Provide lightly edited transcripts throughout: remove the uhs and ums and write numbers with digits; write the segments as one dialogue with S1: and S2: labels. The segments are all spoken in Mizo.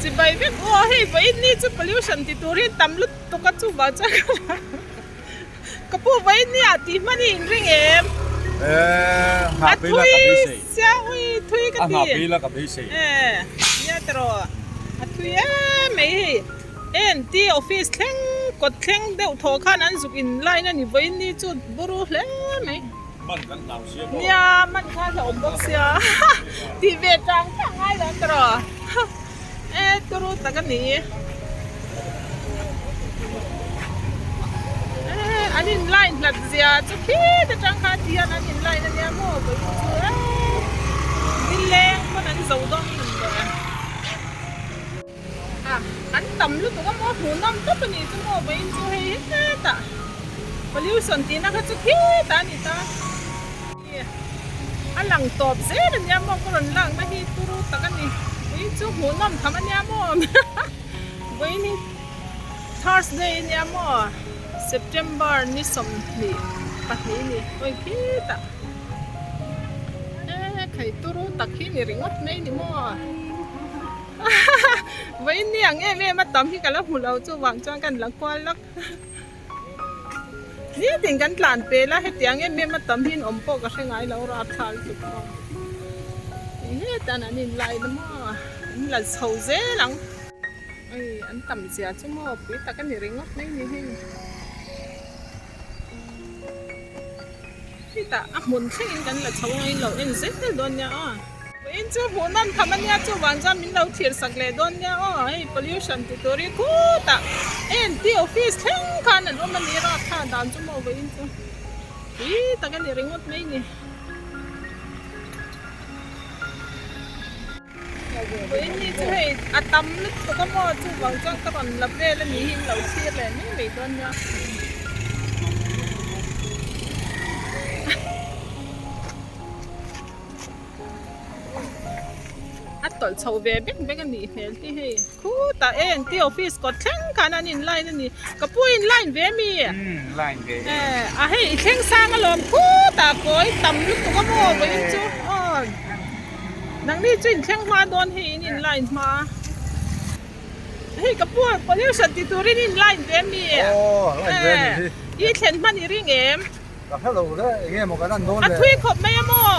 S1: Chibai vek u aw hei vawiin ni chu pollution ti tur hi tam lutuk a chuvang chuan ka pu vawiin ni ah tih hman hi in ring em? A thui sia ui thui ka ti. E nia tiraw a thui em mai hei ent office thleng kawt thleng deuh thaw khan an zuk in line a ni vawiin ni chu buru hle mai.
S2: Man kan hlau sia maw?
S1: Nia, man kha hlauhawm bawk sia. Tih ve tang tang ngai lo an tawh. E, turu tak a ni. E, an in line hlat zia chu khit atang kha ti hian an in line ania maw vawiin chu e. Nileng pawn an zo dawn in tawh e. A, an tam lutuk a maw, hmuhnawm tawp a nih chu maw vawiin chu hei hetah pollution tihna kha chu khitah a ni ta. A lang tawp zel a nia maw ka rawn lakna hi turu tak a ni, vawiin chu hmuhnawm tham a nia maw vawiin hi Thursday a nia maw September ni 22 a ni awi khitah e khai turu tak hi ni ringawt mai ni maw. Vawiin ni ang em em a tam hi ka la hmu lo chuvang chuan kan la kual lak. Nitin kan tlan pel a hetiang em em a tam hi an awm pawh ka hre ngai lo rap thal tuk maw. Hetan an in lai na maw an la chho zel ang. Ei an tam zia chu maw pui tak a ni ringawt mai ni hei. Hetah a hmun thlengin kan la chho ang in lo en zel dawn nia aw. Vawiin chu hmuhnawm tham a nia chuvang chuan min lo thlir sak leh dawn nia aw. Hei pollution ti tur hi khutah ANT office thleng khan an awm a ni rap tha dan chu maw vawiin chu tui tak a ni ringawt mai ni. Vawiin ni chu hei a tam lutuk a maw chuvang chuan ka rawn la vel a ni hi in lo thlir leh mai mai dawn nia. A tawlh chho ve vek vek a nih hmel hi hei khutah e an ti office kawt thleng khan an in line a ni ka pu in line ve mi
S2: line ve
S1: e a hei i thleng sang alawm khutah kawi tam lutuk a maw vawiin chu aw nangni chu in thleng hma dawn hei in in line hma hei ka pu pollution ti turin in line ve mi e i thlen hman i ring em.
S2: Ka hre lo le, enge maw kan an dawn
S1: le. A thui khawp mai a maw?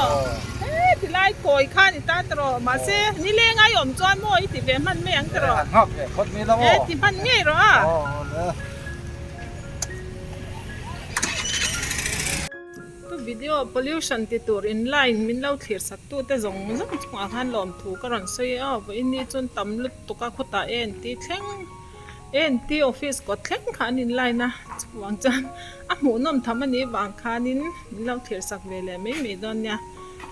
S1: He tilai kawi kha ni ta tiraw, mahse nileng ai awm chuan maw i ti ve hman mai ang tiraw?
S2: An nghak ve phawt mai la maw?
S1: He ti hman ngei rawh a.
S2: Aw le.
S1: Tu video pollution ti tur in line min lo thlir sak tu te zawng zawng chungah khan lawmthu ka rawn sawi a, vawiin ni chuan tam lutuk a khawtah e an ti thleng. ANT office kawt thleng kha an in line a, chuvang chuan a hmuhnawm tham a nih vang khanin min lo thlir sak ve leh mai mai dawn nia.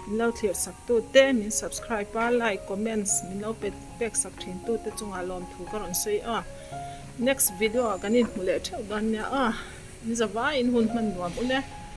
S1: Min lo thlir sak tu te, min subscribe a, like, comments min lo pe pek sak thin tu te chungah lawmthu ka rawn sawi a. Next video ah kan inhmu leh theuh dawn nia aw. In zavaiin hun hman nuam ule.